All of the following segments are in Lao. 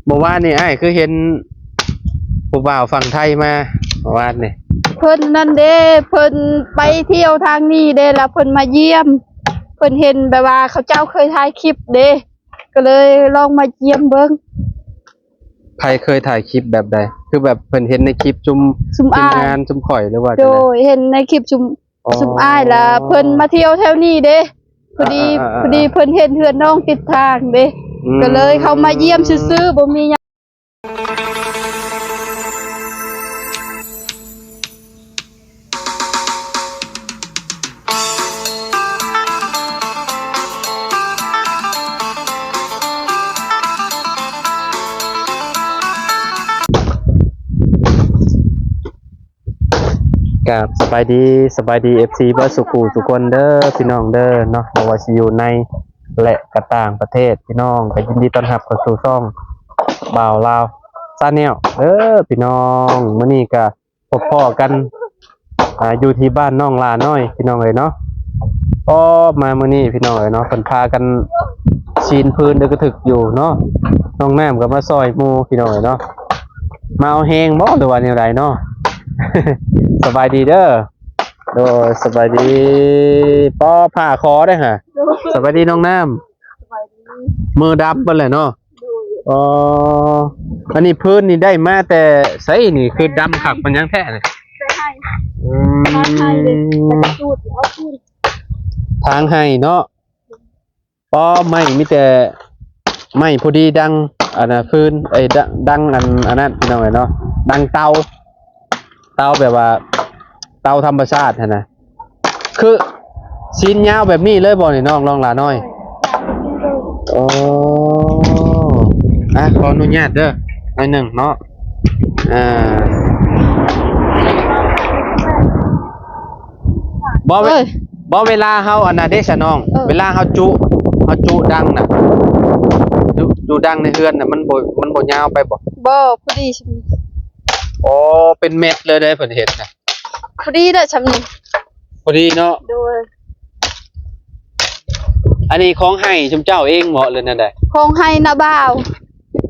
ເມື່ອວານນີ້ອ້າຍຄືເຫັນຜູ້ບ່າວຝັ່ງໄທມາ ເມື່ອວານນີ້? ເພິ່ນນັ້ນເດ້ ເພິ່ນໄປທ່ຽວທາງນີ້ເດ້ ແລ້ວເພິ່ນມາຢ້ຽມ ເພິ່ນເຫັນແບບວ່າເຂົາເຈົ້າເຄີຍຖ່າຍຄລິບເດ້ ກໍເລີຍລອງມາຢ້ຽມເບິ່ງ. ໃຜເຄີຍຖ່າຍຄລິບແບບໃດ? ຄືແບບເພິ່ນເຫັນໃນຄລິບຊຸມ ຊຸມອ້າຍ ທີມງານຊຸມຂ້ອຍ ຫຼືວ່າ? ໂດຍ ເຫັນໃນຄລິບຊຸມ ຊຸມອ້າຍ ລະເພິ່ນມາທ່ຽວແຖວນີ້ເດ້ ພໍດີ ພໍດີເພິ່ນເຫັນເຮືອນນ້ອງຕິດທາງເດ້ ກໍເລີຍເຂົ້າມາຢ້ຽມຊື່ໆ ບໍ່ມີຫຍັງ. ກາບສະບາຍດີ ສະບາຍດີ ເອັຟຊີ ເບິດສູ່ຄູ່ສູ່ຄົນເດີ ພີ່ນ້ອງເດີເນາະ ບໍ່ວ່າຊິຢູ່ໃນ ແລະ ກະຕ່າງປະເທດ ພີ່ນ້ອງກໍຍິນດີຕ້ອນຮັບເຂົ້າສູ່ຊ່ອງບ່າວລາວ Channel ເດີ ພີ່ນ້ອງ. ມື້ນີ້ກະ ພົບພໍ້ກັນ ອ່າ ຢູ່ທີ່ບ້ານນ້ອງຫຼ້ານ້ອຍ ພີ່ນ້ອງເອີຍເນາະ. ອໍ ມາມື້ນີ້ພີ່ນ້ອງເອີຍເນາະ ເພິ່ນພາກັນຊີ້ນພື້ນເດີກະຖືກຢູ່ເນາະ. ນ້ອງນ້ຳກໍມາຊ່ອຍໝູ່ພີ່ນ້ອງເອີຍເນາະ. ມາເອົາແຮງບໍ່ ຫຼືວ່າແນວໃດເນາະ? ສະບາຍດີເດີ. ໂດຍ ສະບາຍດີ. ປໍ ຜ້າຄໍໄດ້ຫາ. ໂດຍ ສະບາຍດີນ້ອງນ້ຳ. ສະບາຍດີ. ມືດຳເບິດແຫຼະເນາະ. ອໍ ອັນນີ້ພື້ນນີ້ໄດ້ມາແຕ່ໃສນີ້ ຄືດຳຄັກປານຫຍັງແທ້ນີ້? ແຕ່ໄຮ່. ອືມ ທາງໄຮ່ເດ້ ແລ້ວກໍຈູດເອົາຄືນ ທາງໄຮ່ເນາະ. ອໍ ໄມ້ມີແຕ່ໄມ້ພໍດີດັງອັນນ່າ ຟືນ ເອີຍ ດັງ ດັງອັນ ອັນນັ້ນ ພີ່ນ້ອງເອີຍເນາະ ດັງເຕົາ. ເຕົາແບບວ່າເຕົາທຳມະຊາດຫັ້ນນະ. ຄືຊີ້ນຍາວແບບນີ້ເລີຍບໍ່ນີ້ນ້ອງ ນ້ອງຫຼ້ານ້ອຍ? ໂອ້ ອ່ະ ຂໍອະນຸຍາດເດີ ໜ້ອຍໜຶ່ງເນາະ. ອ່າ ບໍ່ ເອີຍ ບໍ່ ເວລາເຮົາອັນນັ້ນເດ້ຊະນ້ອງ ເອີ ເວລາເຮົາຈຸ ເຮົາຈຸດັງນະ ຈຸ ຈຸດັງໃນເຮືອນນະ ມັນບໍ່ ມັນບໍ່ຍາວໄປບໍ່? ບໍ່ ພໍດີ. ອໍ ເປັນແມັດເລີຍເດ້ ເພິ່ນເຮັດນະ. ພໍດີເດ້ຊ່ຳນີ້ ພໍດີເນາະ. ໂດຍ ອັນນີ້ຂອງໄຮ່ຊຸມເຈົ້າເອງບໍ່ ຫຼືແນວໃດ? ຂອງໄຮ່ນ້າບ່າວ.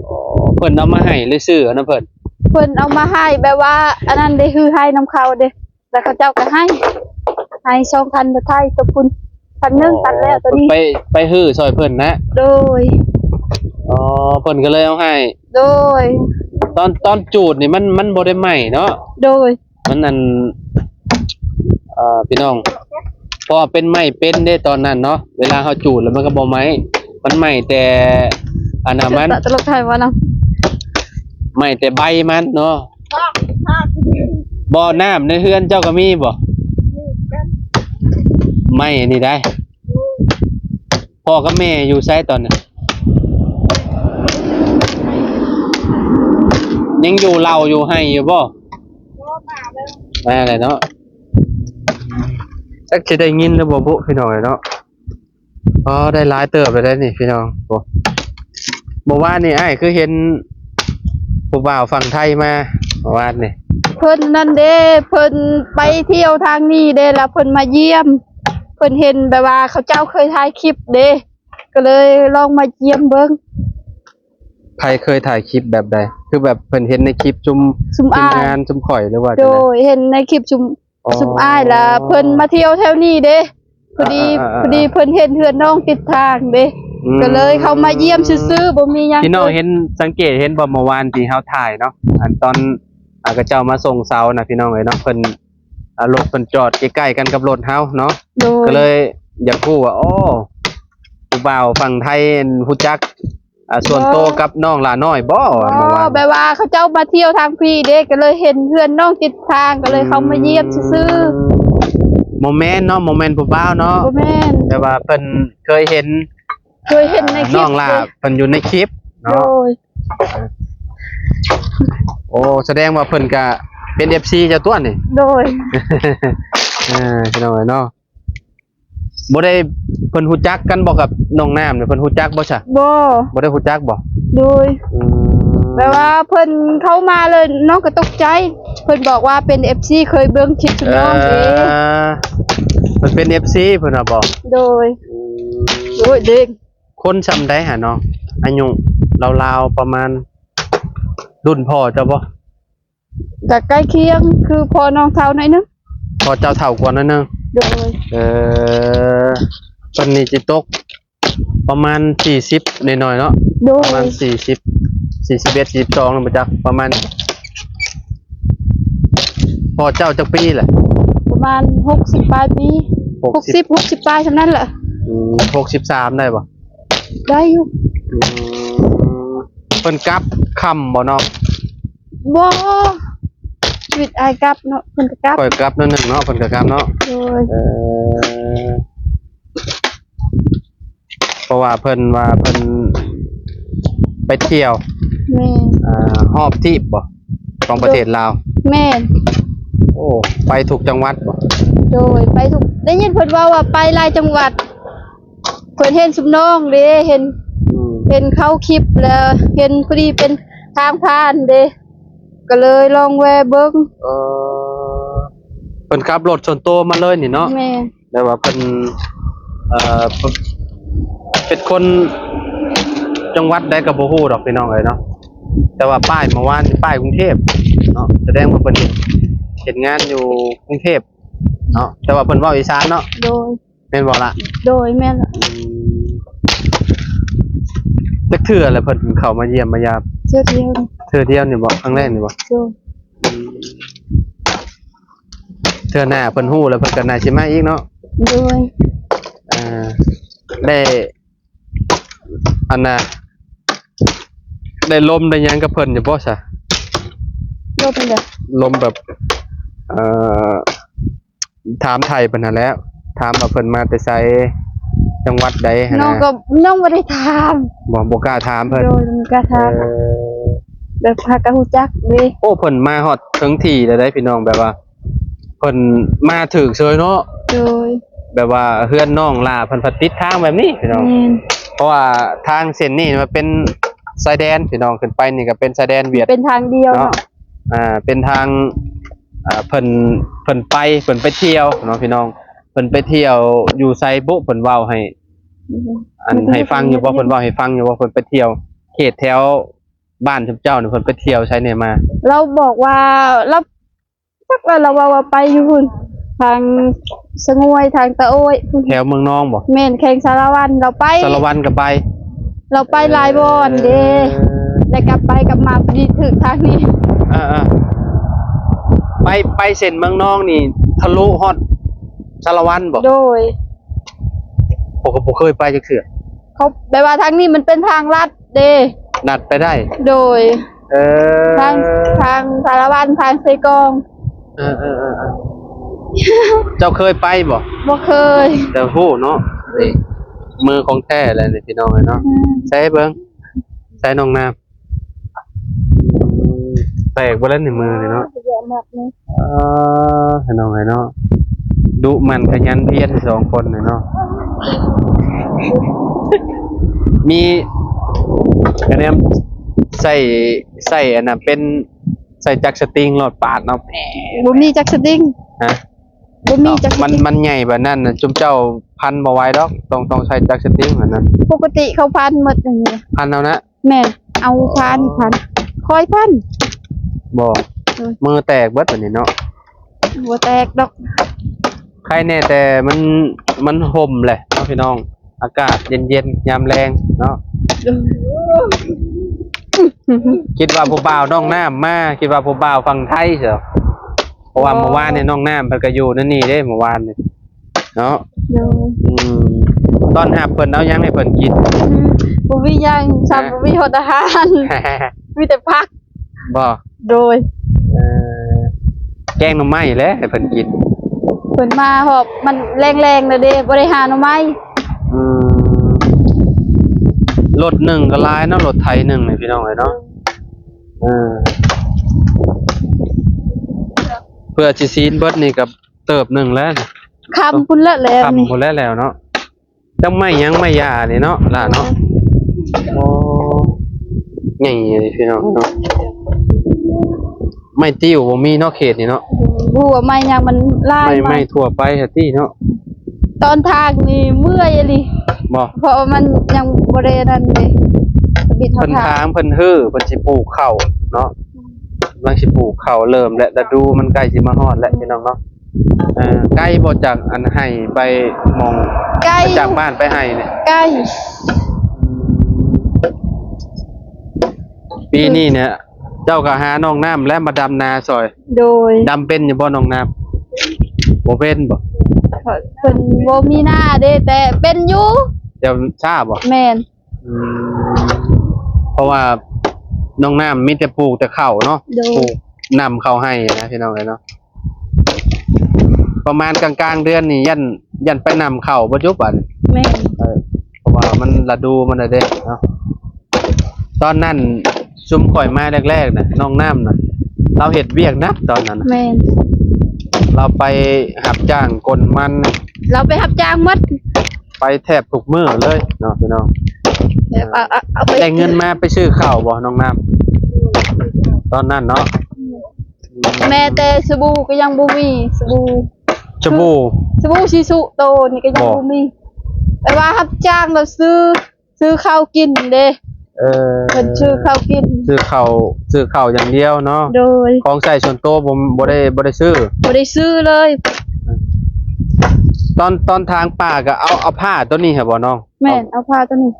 ອໍ ເພິ່ນເອົາມາໃຫ້ ຫຼືຊື້ເອົານຳເພິ່ນ? ເພິ່ນເອົາມາໃຫ້ ແບບວ່າອັນນັ້ນເດ້ ຄືໄຮ່ນຳເຂົາເດ້ ແລ້ວເຂົາເຈົ້າກໍໃຫ້ ໃຫ້ສອງຄັນລົດໄຖຕົວພຸ້ນ ຄັນໜຶ່ງຕັດແລ້ວ ອໍ ຕົວນີ້ ໄປ ໄປຮື້ຊ່ອຍເພິ່ນນະ. ໂດຍ ອໍ ເພິ່ນກໍເລີຍເອົາໃຫ້. ໂດຍ ຕອນ ຕອນຈູດນີ້ມັນ ມັນບໍ່ໄດ້ໄໝ້ເນາະ. ໂດຍ ມັນອັນ ເອີ ພີ່ນ້ອງ ເພາະວ່າເປັນໄມ້ເປັນເດ້ຕອນນັ້ນເນາະ ເວລາເຮົາຈູດແລ້ວມັນກໍບໍ່ໄໝ້ ມັນໄໝ້ແຕ່ອັນນັ້ນມັນ ຕະຫຼົກໄທວ່ານຳ ໄໝ້ແຕ່ໃບມັນເນາະ. ບໍ່ ນ້ຳໃນເຮືອນເຈົ້າກໍມີບໍ່? ມີກັນ ໄມ້ອັນນີ້ໄດ໋. ພໍ່ກັບແມ່ຢູ່ໃສຕອນນີ້? ຍັງຢູ່ເລົ່າຢູ່ໄຮ່ຢູ່ບໍ່? ບໍ່ ມາແລ້ວ ມາແລ້ວເນາະ. ຈັກຊິໄດ້ຍິນຫຼືບໍ່ບຸ ພີ່ນ້ອງເອີຍເນາະ. ອໍ ໄດ້ຫຼາຍເຕີບແລ້ວເດ້ນີ້ ພີ່ນ້ອງ. ໂອ້ ເມື່ອວານນີ້ອ້າຍຄືເຫັນຜູ້ບ່າວຝັ່ງໄທມາ ເມື່ອວານນີ້? ເພິ່ນນັ້ນເດ້ ເພິ່ນໄປທ່ຽວທາງນີ້ເດ້ ແລ້ວເພິ່ນມາຢ້ຽມ ເພິ່ນເຫັນແບບວ່າເຂົາເຈົ້າເຄີຍຖ່າຍຄລິບເດ້ ກໍເລີຍລອງມາຢ້ຽມເບິ່ງ. ໃຜເຄີຍຖ່າຍຄລິບແບບໃດ? ຄືແບບເພິ່ນເຫັນໃນຄລິບຊຸມ ຊຸມອ້າຍ ທີມງານຊຸມຂ້ອຍ ຫຼືວ່າ? ໂດຍ ເຫັນໃນຄລິບຊຸມ ອໍ ຊຸມອ້າຍ ລະເພິ່ນມາທ່ຽວແຖວນີ້ເດ້ ພໍດີ ອ່າໆໆໆ ພໍດີເພິ່ນເຫັນເຮືອນນ້ອງຕິດທາງເດ້ ອືມ ກໍເລີຍເຂົ້າມາຢ້ຽມຊື່ໆ ບໍ່ມີຫຍັງ. ພີ່ນ້ອງເຫັນ ສັງເກດເຫັນບໍ່ ເມື່ອວານທີ່ເຮົາຖ່າຍເນາະ ອັນຕອນ ອ່າ ເຂົາເຈົ້າມາສົ່ງເສົານະ ພີ່ນ້ອງເອີຍເນາະ ເພິ່ນ ອ່າ ລົດເພິ່ນຈອດໃກ້ໆກັນກັບລົດເຮົາເນາະ. ໂດຍ ກໍເລີຍຢາກຮູ້ວ່າ ໂອ້ ຜູ້ບ່າວຝັ່ງໄທ ອັນ ຮູ້ຈັກ ອ່າ ສ່ວນໂຕ ບໍ່ ກັບນ້ອງຫຼ້ານ້ອຍບໍ່? ບໍ່ ເມື່ອວານ ແບບວ່າເຂົາເຈົ້າມາທ່ຽວທາງພີ້ເດ້ ກໍເລີຍເຫັນເຮືອນນ້ອງຕິດທາງ ກໍເລີຍເຂົ້າມາຢ້ຽມຊື່ໆ. ອືມ ບໍ່ແມ່ນເນາະ ບໍ່ແມ່ນຜູ້ບ່າວເນາະ. ບໍ່ແມ່ນ ແຕ່ວ່າເພິ່ນເຄີຍເຫັນ ເຄີຍເຫັນໃນຄລິບ ອ່າ ນ້ອງຫຼ້າເດ້ ເພິ່ນຢູ່ໃນຄລິບເນາະ. ໂດຍ ໂອ້ ສະແດງວ່າເພິ່ນກະເປັນເອັຟຊີເຈົ້າຕົວະນີ້. ໂດຍ ເອີ ພີ່ນ້ອງເອີຍເນາະ ບໍ່ໄດ້ ເພິ່ນຮູ້ຈັກກັນບໍ່ກັບນ້ອງນ້ຳນີ້? ເພິ່ນຮູ້ຈັກບໍ່ຊະ? ບໍ່ ບໍ່ໄດ້ຮູ້ຈັກບໍ່? ໂດຍ ອືມ ແບບວ່າເພິ່ນເຂົ້າມາເລີຍ ນ້ອງກໍຕົກໃຈ ເພິ່ນບອກວ່າເປັນເອັຟຊີ ເຄີຍເບິ່ງຄລິບຊຸມນ້ອງເດ້. ເອີ ເພິ່ນເປັນເອັຟຊີ ເພິ່ນວ່າບໍ? ໂດຍ ອືມ ໂດຍ ເດັກ ຄົນຊ່ຳໃດຫານ້ອງ? ອາຍຸລາວໆປະມານ ລຸ້ນພໍ່ເຈົ້າບໍ່? ກະໃກ້ຄຽງ ຄືພໍ່ນ້ອງເຖົ້າໜ້ອຍໜຶ່ງ. ພໍ່ເຈົ້າເຖົ້າກວ່າໜ້ອຍໜຶ່ງ. ໂດຍ. ເອີ ເພິ່ນນີ້ຊິຕົກປະມານສີ່ສິບໜ້ອຍໆເນາະ. ໂດຍ. ປະມານສີ່ສິບ ສີ່ສິບເອັດ ສີ່ສິບສອງ ບໍ່ຈັກ ປະມານ. ພໍ່ເຈົ້າຈັກປີແຫຼະ? ປະມານຫົກສິບປາຍປີ. ຫົກສິບ ຫົກສິບປາຍສ່ຳນັ້ນແຫຼະ. ອືມ ຫົກສິບສາມໄດ້ບໍ່? ໄດ້ຢູ່. ອືມ ເພິ່ນກັບຄ່ຳບໍ່ນ້ອງ? ບໍ່ ຊີວິດອ້າຍກັບເນາະ ເພິ່ນກໍກັບ. ຂ້ອຍກັບໜ້ອຍໜຶ່ງເນາະ ເພິ່ນກໍກັບເນາະ. ໂດຍ. ເອີ ເພາະວ່າເພິ່ນວ່າເພິ່ນໄປທ່ຽວ. ແມ່ນ. ອ່າ ຮອບທີບບໍ່ ຂອງປະເທດລາວ? ແມ່ນ. ໂອ້ ໄປທຸກຈັງຫວັດບໍ່? ໂດຍ ໄປທຸກ ໄດ້ຍິນເພິ່ນເວົ້າວ່າໄປຫຼາຍຈັງຫວັດ. ເພິ່ນເຫັນຊຸມນ້ອງເດ້ ເຫັນ ອືມ ເຫັນເຂົາຄລິບແລ້ວ ເຫັນພໍດີເປັນທາງຜ່ານເດ້ ກໍເລີຍລອງແວ່ເບິ່ງ. ເອີ ເພິ່ນຂັບລົດສ່ວນໂຕມາເລີຍນີ້ເນາະ? ແມ່ນ. ແຕ່ວ່າເພິ່ນ ເອີ ເປັນຄົນຈັງຫວັດໃດກໍບໍ່ຮູ້ດອກພີ່ນ້ອງເອີຍເນາະ, ແຕ່ວ່າປ້າຍເມື່ອວານນີ້ປ້າຍກຸງເທບເນາະ, ສະແດງວ່າເພິ່ນເຮັດ ເຮັດງານຢູ່ກຸງເທບເນາະ, ແຕ່ວ່າເພິ່ນເວົ້າອີສານເນາະ. ໂດຍ. ແມ່ນບໍ່ລະ? ໂດຍ ແມ່ນລະ. ອືມ ຈັກເທື່ອລະເພິ່ນເຂົ້າມາຢ້ຽມມາຢາມ? ເທື່ອດຽວ. ເທື່ອດຽວນີ້ບໍ່? ຄັ້ງແລກນີ້ບໍ່? ໂດຍ. ອືມ ເທື່ອໜ້າເພິ່ນຮູ້ແລ້ວ ເພິ່ນກໍໜ້າຊິມາອີກເນາະ. ໂດຍ. ອ່າ ໄດ້ ອັນນ່າ ໄດ້ລົມໄດ້ຫຍັງກັບເພິ່ນຢູ່ບໍ່ຊະ? ລົມແບບ ລົມແບບ ເອີ ຖາມໄຖ່ເພິ່ນຫັ້ນແຫຼະ, ຖາມວ່າເພິ່ນມາແຕ່ໃສ ຈັງຫວັດໃດຫັ້ນນະ. ນ້ອງກໍ ນ້ອງບໍ່ໄດ້ຖາມ. ບໍ່ ບໍ່ກ້າຖາມເພິ່ນ. ໂດຍ ບໍ່ກ້າຖາມ. ເອີ ແບບຫາກໍຮູ້ຈັກເດ້. ໂອ້ ເພິ່ນມາຮອດເຖິງທີ່ແລ້ວເດ້ພີ່ນ້ອງ, ແບບວ່າເພິ່ນມາຖືກເຊີຍເນາະ. ໂດຍ. ແບບວ່າເຮືອນນ້ອງຫຼ້າເພິ່ນພັດຕິດທາງແບບນີ້ພີ່ນ້ອງ. ແມ່ນ. ເພາະວ່າທາງເສັ້ນນີ້ມັນເປັນຊາຍແດນພີ່ນ້ອງ, ຂຶ້ນໄປນີ້ກໍເປັນຊາຍແດນຫວຽດ ເປັນທາງດຽວເນາະ. ເນາະ. ອ່າ ເປັນທາງ ອ່າ ເພິ່ນ ເພິ່ນໄປ ເພິ່ນໄປທ່ຽວເນາະພີ່ນ້ອງ, ເພິ່ນໄປທ່ຽວຢູ່ໃສບຸ ເພິ່ນເວົ້າໃຫ້ ອືມ ອັນ ໃຫ້ຟັງຢູ່ບໍ່? ເພິ່ນເວົ້າໃຫ້ຟັງຢູ່ບໍ່? ເພິ່ນໄປທ່ຽວເຂດແຖວບ້ານຊຸມເຈົ້ານີ້ ເພິ່ນໄປທ່ຽວໃສແດ່ມາ? ລາວບອກວ່າ ລາວ ຈັກວ່າລາວເວົ້າວ່າໄປຢູ່ພຸ້ນ ທາງສະຫງວຍ ທາງຕາໂອ້ຍພຸ້ນ. ແຖວເມືອງນອງບໍ່? ແມ່ນ ແຂວງສາລະວັນ ລາວໄປ ສາລະວັນກໍໄປ. ລາວໄປຫຼາຍບ່ອນເດ້. ເອີ ແລ້ວກັບໄປກັບມາພໍດີຖືກທາງນີ້. ເອີໆ ໄປ ໄປເສັ້ນເມືອງນອງນີ້ທະລຸຮອດສາລະວັນບໍ່? ໂດຍ. ຂ້ອຍກໍບໍ່ເຄີຍໄປຈັກເທື່ອ. ເຂົາ ແບບວ່າທາງນີ້ມັນເປັນທາງລັດເດ້. ລັດໄປໄດ້. ໂດຍ. ເອີ ທາງ ທາງສາລະວັນ ທາງເຊກອງ. ເອີໆໆໆ ເຈົ້າເຄີຍໄປບໍ່? ບໍ່ເຄີຍ. ແຕ່ຮູ້ເນາະ ນີ້ເມືອງຂອງແທ້ແຫຼະນີ້ພີ່ນ້ອງເອີຍເນາະ. ອືມ ໃສ່ເບິ່ງ ໃສ່ນ້ອງນ້ຳ ແຕກເບິດແລ້ວນີ້ມືນີ້ເນາະ. ເອີ ພີ່ນ້ອງເອີຍເນາະ ດຸໝັ່ນຂະຫຍັນພຽນສອງຄົນນີ້ເນາະ. ມີກະແນມໃສ່ ໃສ່ອັນນັ້ນເປັນ ໃສ່ຈັກສະຕິງໂລດປາດເນາະ. ບໍ່ມີຈັກສະຕິງ. ຮະ? ບໍ່ມີຈັກສະຕິງ. ມັນ ມັນໃຫຍ່ປານນັ້ນນະ ຊຸມເຈົ້າພັນບໍ່ໄຫວດອກ, ຕ້ອງ ຕ້ອງໃຊ້ຈັກສະຕິງຫັ້ນນະ. ປົກກະຕິເຂົາພັນໝົດອັນນີ້. ພັນເອົານະ? ແມ່ນ ເອົາພານີ້ພັນ ຄ່ອຍພັນ. ບໍ່ ເອີ ມືແຕກເບິດບັດນີ້ເນາະ. ບໍ່ແຕກດອກ ໄຄແນ່ແຕ່ມັນ ມັນຮົ່ມແຫຼະເນາະພີ່ນ້ອງ, ອາກາດເຢັນໆ ຍາມແລງເນາະ. ເອີ ຄິດວ່າຜູ້ບ່າວນ້ອງນ້ຳມາ ຄິດວ່າຜູ້ບ່າວຝັ່ງໄທເຊີ, ເພາະວ່າ ອໍ ເມື່ອວານນີ້ນ້ອງນ້ຳເພິ່ນກໍຢູ່ໃນນີ້ເດ້ ເມື່ອວານນີ້ເນາະ. ໂດຍ. ອືມ ຕອນຮັບເພິ່ນເອົາຫຍັງໃຫ້ເພິ່ນກິນ? ບໍ່ມີຫຍັງ ຊ້ຳ ຮະ? ບໍ່ມີຮອດອາຫານ ມີແຕ່ຜັກ. ບໍ່? ໂດຍ. ເອີ ແກງໜໍ່ໄມ້ແຫຼະໃຫ້ເພິ່ນກິນ. ເພິ່ນມາຮອບມັນແລງໆແລ້ວເດ້ ບໍ່ໄດ້ຫາໜໍ່ໄມ້. ອືມ ລົດໜຶ່ງກໍຫຼາຍເນາະ, ລົດໄຖໜຶ່ງນີ້ພີ່ນ້ອງເອີຍເນາະ. ເອີ ເພື່ອຊິຊີ້ນເບິດນີ້ກໍເຕີບໜຶ່ງແລ້ວ. ຄ່ຳພຸ້ນແຫຼະແລ້ວ ຄ່ຳພຸ້ນແຫຼະແລ້ວເນາະ. ຈັກໄມ້ຫຍັງໄມ້ຫຍ້ານີ້ເນາະ ຫຼ້າເນາະ. ໂອ້ ໃຫຍ່ອີ່ຫຼີພີ່ນ້ອງເນາະ. ໄມ້ຕິ້ວບໍ່ມີເນາະເຂດນີ້ເນາະ. ບໍ່ຮູ້ວ່າໄມ້ຫຍັງ ມັນຫຼາຍ ໄມ້ ໄມ້ ໄມ້ທົ່ວໄປຫັ້ນຕິເນາະ. ຕອນທາງນີ້ເມື່ອຍອີ່ຫຼີ. ບໍ່? ເພາະວ່າມັນຍັງບໍ່ໄດ້ນັ້ນເດ້. ເພິ່ນຖາງ ເພິ່ນຮື້ ເພິ່ນຊິປູກເຂົ້າເນາະ ກຳລັງຊິປູກເຂົ້າ ເລີ່ມແລ້ວ ລະດູມັນໃກ້ຊິມາຮອດແລ້ວ ພີ່ນ້ອງເນາະ. ເອີ ໄກບໍ່ຈາກອັນໄຮ່ໄປໝ່ອງ ໄກ ຈາກບ້ານໄປໄຮ່ນີ້? ໄກ. ອືມ ປີນີ້ເນຍ ເຈົ້າກໍຫານ້ອງນ້ຳແລ້ວມາດຳນາຊ່ອຍ. ໂດຍ. ດຳເປັນຢູ່ບໍ່ນ້ອງນ້ຳ? ບໍ່ເປັນບໍ່? ເພິ່ນບໍ່ມີນາເດ້ ແຕ່ເປັນຢູ່ ແຕ່ຊ້າບໍ່? ແມ່ນ. ອືມ ເພາະວ່ານ້ອງນ້ຳມີແຕ່ປູກແຕ່ເຂົ້າເນາະ. ໂດຍ. ປູກນຳເຂົ້າໄຮ່ນະ ພີ່ນ້ອງເອີຍເນາະ. ປະມານກາງໆເດືອນນີ້ ຢ້ານ ຢ້ານໄປນຳເຂົ້າບໍ່ຈຸບາດນີ້. ແມ່ນ. ເອີ ເພາະວ່າມັນລະດູມັນແລ້ວເດ້ເນາະ. ຕອນນັ້ນຊຸມຂ້ອຍມາແລກໆນະ ນ້ອງນ້ຳນະ ລາວເຮັດວຽກໜັກຕອນນັ້ນນະ. ແມ່ນ. ລາວໄປຮັບຈ້າງກົນມັນ ລາວໄປຮັບຈ້າງໝົດ ໄປແທບທຸກມື້ເລີຍເນາະ ພີ່ນ້ອງ. ແບບເອົາ ເອົາ ເອົາໄປ ໄດ້ເງິນມາໄປຊື້ເຂົ້າບໍ່ນ້ອງນ້ຳ ຕອນນັ້ນເນາະ? ແມ້ແຕ່ສະບູກໍຍັງບໍ່ມີ ສະບູ ສະບູ ສະບູຊີສຸໂຕນີ້ກໍຍັງບໍ່ມີ ແຕ່ວ່າຮັບຈ້າງແບບຊື້ ຊື້ເຂົ້າກິນເດ້. ເອີ ເພິ່ນຊື້ເຂົ້າກິນ ຊື້ເຂົ້າ ຊື້ເຂົ້າຢ່າງດຽວເນາະ. ໂດຍ. ຂອງໃຊ້ສ່ວນໂຕບໍ່ ບໍ່ໄດ້ ບໍ່ໄດ້ຊື້ ບໍ່ໄດ້ຊື້ເລີຍ. ຕອນ ຕອນຖາງປ່າກໍເອົາ ເອົາຜ້າໂຕນີ້ໃຫ້ບໍ່ນ້ອງ? ແມ່ນ ເອົາ ເອົາຜ້າໂຕນີ້.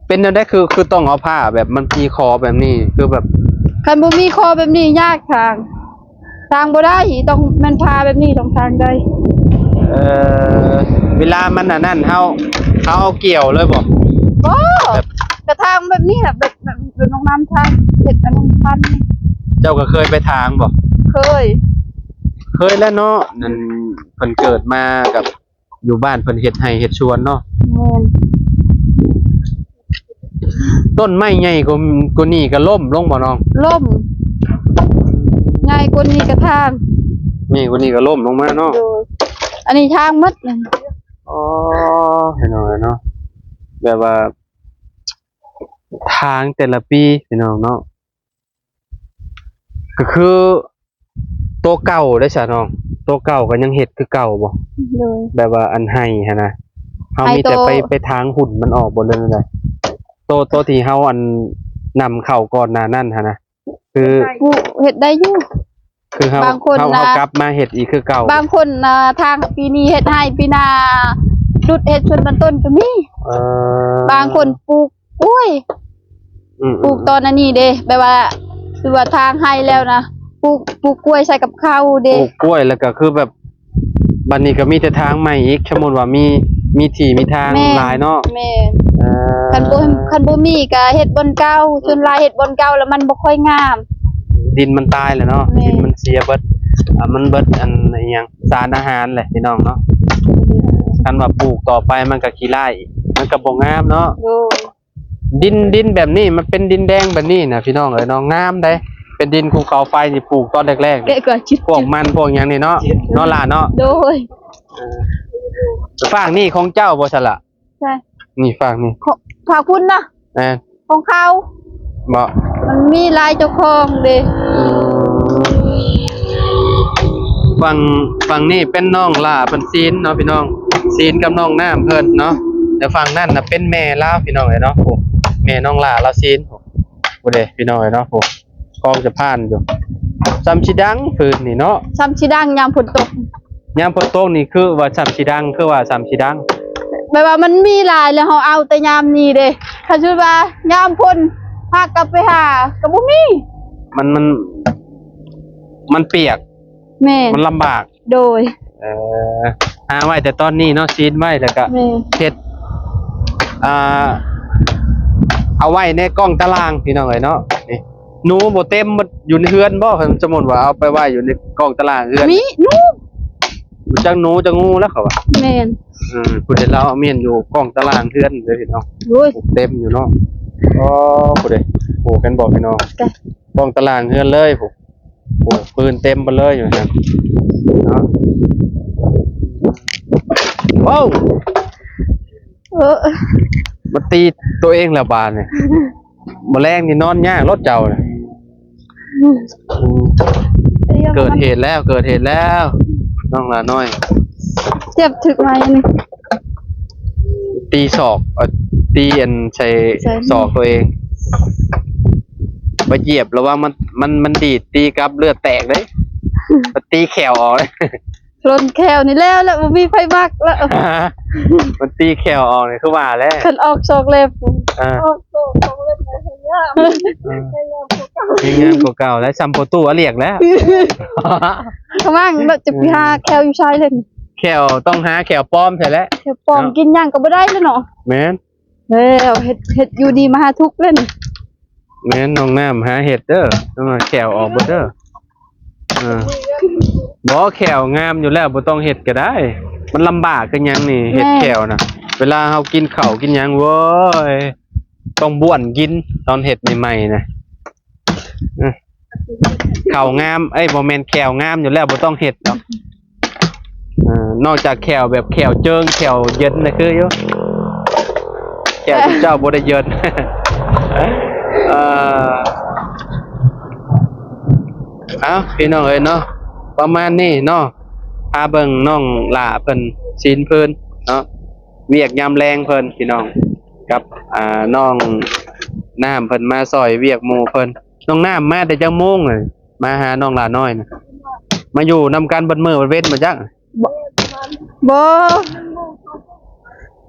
ເປັນແນວໃດ ຄື ຄືຕ້ອງເອົາຜ້າແບບມັນມີຄໍແບບນີ້ ຄືແບບ ຄັນບໍ່ມີຄໍແບບນີ້ຍາກທາງ ທາງບໍ່ໄດ້ ຕ້ອງແມ່ນຜ້າແບບນີ້ຕ້ອງທາງໄດ້. ເອີ ເວລາມັນອັນນັ້ນ ເຮົາ ເຮົາເອົາກ່ຽວເລີຍບໍ່? ບໍ່ ແບບ ກະທາງແບບນີ້ແຫຼະ ແບບ ແບບ ແບບນ້ອງນ້ຳທາງ ເຮັດອັນນັ້ນພັນ. ເຈົ້າກໍເຄີຍໄປທາງບໍ່? ເຄີຍ ເຄີຍແລ້ວເນາະ. ນັ້ນເພິ່ນເກີດມາກັບ ຢູ່ບ້ານເພິ່ນເຮັດໄຮ່ເຮັດສວນເນາະ. ແມ່ນ. ຕົ້ນໄມ້ໃຫຍ່ກວ່າ ກວ່ານີ້ກໍລົ້ມລົງບໍ່ນ້ອງ? ລົ້ມ. ໃຫຍ່ກວ່ານີ້ກໍທາງ ໃຫຍ່ກວ່ານີ້ກໍລົ້ມລົງມາເນາະ. ໂດຍ. ອັນນີ້ທາງໝົດ. ອໍ ພີ່ນ້ອງເອີຍເນາະ ແບບວ່າ ທາງແຕ່ລະປີ ພີ່ນ້ອງເນາະ. ກໍຄືໂຕເກົ່າໄດ້ຊະນ້ອງ ໂຕເກົ່າກໍຍັງເຮັດຄືເກົ່າບໍ່? ໂດຍ. ແບບວ່າອັນໄຮ່ຫັ້ນນະ ເຮົາມີແຕ່ໄປ ໄປທາງຫຸ່ນມັນອອກບໍ່ ຫຼືແນວໃດ? ໂຕ ໂຕທີ່ເຮົາອັນນຳເຂົ້າກ່ອນໜ້ານັ້ນຫັ້ນນະ ຄື ເຮັດໄດ້ຢູ່ ຄືເຮົາ ບາງຄົນ ເຮົາ ນະ ເຮົາກັບມາເຮັດອີກຄືເກົ່າ. ບາງຄົນນະ ທາງປີນີ້ເຮັດໄຮ່ ປີໜ້າຫຼຸດເຮັດສວນມັນຕົ້ນກໍມີ. ເອີ ບາງຄົນປູກກ້ວຍ ອືມ ປູກຕອນອັນນີ້ເດ້ ແບບວ່າ ຄືວ່າທາງໄຮ່ແລ້ວນະ ປູກ ປູກກ້ວຍໃສ່ກັບເຂົ້າເດ້ ປູກກ້ວຍ ແລ້ວກໍຄືແບບ ບັດນີ້ກໍມີແຕ່ທາງໃໝ່ອີກ ສົມມຸດວ່າມີ ມີທີ່ມີທາງ ແມ່ນ ຫຼາຍເນາະ. ແມ່ນ. ເອີ ຄັນບໍ່ ຄັນບໍ່ມີກໍເຮັດບ່ອນເກົ່າ ສ່ວນຫຼາຍເຮັດບ່ອນເກົ່າແລ້ວມັນບໍ່ຄ່ອຍງາມ ດິນມັນຕາຍແລ້ວເນາະ. ແມ່ນ. ດິນມັນເສຍເບິດ ອ່າ ມັນເບິດອັນ ອີຫຍັງ ສານອາຫານແຫຼະ ພີ່ນ້ອງເນາະ. ຄັນວ່າປູກຕໍ່ໄປມັນກໍຂີ້ລ້າຍ ມັນກໍບໍ່ງາມເນາະ. ໂດຍ. ດິນ ດິນແບບນີ້ ມັນເປັນດິນແດງແບບນີ້ນະ ພີ່ນ້ອງເອີຍເນາະ ງາມໃດ. ເປັນດິນພູເຂົາໄຟນີ້ ປູກຕອນແລກໆ ແກະກ່ອນ ພວກມັນພວກຫຍັງນີ້ເນາະ ເນາະຫຼ້າເນາະ. ໂດຍ. ເອີ ຟາກນີ້ຂອງເຈົ້າບໍ່ຊັ້ນລະ? ໃຊ່ ນີ້ຟາກນີ້ ຂອງ ຟາກພຸ້ນນະ. ແມ່ນ. ຂອງເຂົາບໍ່? ມັນມີຫຼາຍເຈົ້າຂອງເດ້. ອືມ ຝັ່ງ ຝັ່ງນີ້ເປັນນ້ອງຫຼ້າເພິ່ນຊີນເນາະ ພີ່ນ້ອງ ຊີນກັບນ້ອງນ້ຳເພິ່ນເນາະ. ແຕ່ຝັ່ງນັ້ນນະເປັນແມ່ລາວ ພີ່ນ້ອງເອີຍເນາະ. ໂອ້ ແມ່ນ້ອງຫຼ້າລາວຊີນ ໂອ້ ເດ້ ພີ່ນ້ອງເອີຍເນາະ. ໂອ້ ກອງຈະຜ່ານຢູ່ ສ່ຳຊິດັງພື້ນນີ້ເນາະ ສ່ຳຊິດັງຍາມຝົນຕົກ. ຍາມຝົນຕົກນີ້ຄືວ່າສ່ຳຊິດັງ ຄືວ່າສ່ຳຊິດັງ ແບບວ່າມັນມີຫຼາຍແລ້ວ ເຮົາເອົາແຕ່ຍາມນີ້ເດ້. ຄັນສົມມຸດວ່າຍາມຝົນຫາກັບໄປຫາກໍບໍ່ມີ ມັນ ມັນ ມັນປຽກ. ແມ່ນ. ມັນລຳບາກ. ໂດຍ. ເອີ ຫາໄວ້ແຕ່ຕອນນີ້ເນາະ ຊີນໄວ້ ແລ້ວກໍ ແມ່ນ ເຮັດ ອ່າ ເອົາໄວ້ໃນກ້ອງຕາລ່າງ ພີ່ນ້ອງເອີຍເນາະ. ນີ້ ໜູບໍ່ເຕັມໝົດຢູ່ໃນເຮືອນບໍ່? ຄັນສົມມຸດວ່າເອົາໄປໄວ້ຢູ່ໃນກ້ອງຕາລ່າງເຮືອນ ມີໜູ ຈັກໜູຈັກງູແລ້ວເຂົາວ່າ. ແມ່ນ. ເອີ ຜູ້ໃດລາວເອົາມ້ຽນຢູ່ກ້ອງຕາລ່າງເຮືອນເດີພີ່ນ້ອງ. ໂອ້ຍ ເຕັມຢູ່ເນາະ. ອໍ ຜູ້ໃດ ໂອ້ ເຫັນບໍ່ພີ່ນ້ອງ? ກ້ອງຕາລ່າງເຮືອນເລີຍ ໂອ້ ໂອ້ ພື້ນເຕັມໄປເລີຍຢູ່ຫັ້ນເນາະ. ໂອ້ ເອີ ມາຕີຕົວເອງແລ້ວບາດນີ້. ມື້ແລງນີ້ນອນຍາກໂລດເຈົ້ານະ. ອືມ ເກີດເຫດແລ້ວ ເກີດເຫດແລ້ວ ນ້ອງຫຼ້ານ້ອຍ. ເຈັບຖືກໄມ້ນີ້ ຕີສອກ ເອີ ຕີອັນໃສ່ ໃສ່ ສອກຕົວເອງ. ໄປຢຽບລະວັງ ມັນ ມັນ ມັນດີດຕີກັບເລືອດແຕກເດ້ ມັນຕີແຂ້ວອອກເດ້. ຫຼົ່ນແຂ້ວນີ້ແລ້ວ ແລ້ວບໍ່ມີໃຜມັກແລ້ວ ມັນຕີແຂ້ວອອກນີ້ຄືວ່າແຫຼະ ຄັນອອກສອງເລັບ ເອີ ອອກສອງ ສອງເລັບແລ້ວ ພະຍາຍາມ ເອີ ພະຍາຍາມກວ່າເກົ່າ ພະຍາຍາມກວ່າເກົ່າແລ້ວ ສ່ຳພໍ່ຕູ້ອາຫຼຽກແລ້ວ ກະມັງເນາະ ຈະໄປຫາແຂ້ວຢູ່ໃສເລີຍນີ້ ແຂ້ວຕ້ອງຫາແຂ້ວປອມໃສແຫຼະ ແຂ້ວປອມເນາະ ກິນຫຍັງກະບໍ່ໄດ້ແລ້ວເນາະ ແມ່ນ ແລ້ວເຮັດ ເຮັດຢູ່ດີມາຫາທຸກເລີຍນີ້ ແມ່ນ ນ້ອງນ້ຳຫາເຮັດເດີ ແຂ້ວອອກເບິດເດີ ເອີ ບໍ່ ແຂ້ວງາມຢູ່ແລ້ວ ບໍ່ຕ້ອງເຮັດກະໄດ້ ມັນລຳບາກຄືຫຍັງນີ້ ເຮັດແຂ້ວນະ ແມ່ນ ເວລາເຮົາກິນເຂົ້າກິນຫຍັງ ໂອ້ຍ ຕ້ອງບ້ວນກິນ ຕອນເຮັດໃໝ່ໆນະ ເອີ ເຂົ້າງາມ ເອີຍ ບໍ່ແມ່ນ ແຂ້ວງາມຢູ່ແລ້ວ ບໍ່ຕ້ອງເຮັດດອກ ເອີ ນອກຈາກແຂ້ວແບບແຂ້ວເຈິງ ແຂ້ວເຢັນນະຄືຢູ່ ແຂ້ວເຈົ້າບໍ່ໄດ້ເຢັນ ເອີ ເອົ້າ ພີ່ນ້ອງເອີຍເນາະ ປະມານນີ້ເນາະ ພາເບິ່ງນ້ອງຫຼ້າເພິ່ນ ຊີ້ນເພິ່ນເນາະ ວຽກຍາມແລງເພິ່ນ ພີ່ນ້ອງ ກັບ ອ່າ ນ້ອງນ້ຳເພິ່ນມາຊ່ອຍວຽກໝູ່ເພິ່ນ ນ້ອງນ້ຳມາແຕ່ຈັກໂມງເລີຍ? ມາຫານ້ອງຫຼ້ານ້ອຍນະ ມາຢູ່ນຳກັນເບິດມື້ເບິດເວັນບໍ່ຈັກ ບໍ່ ບໍ່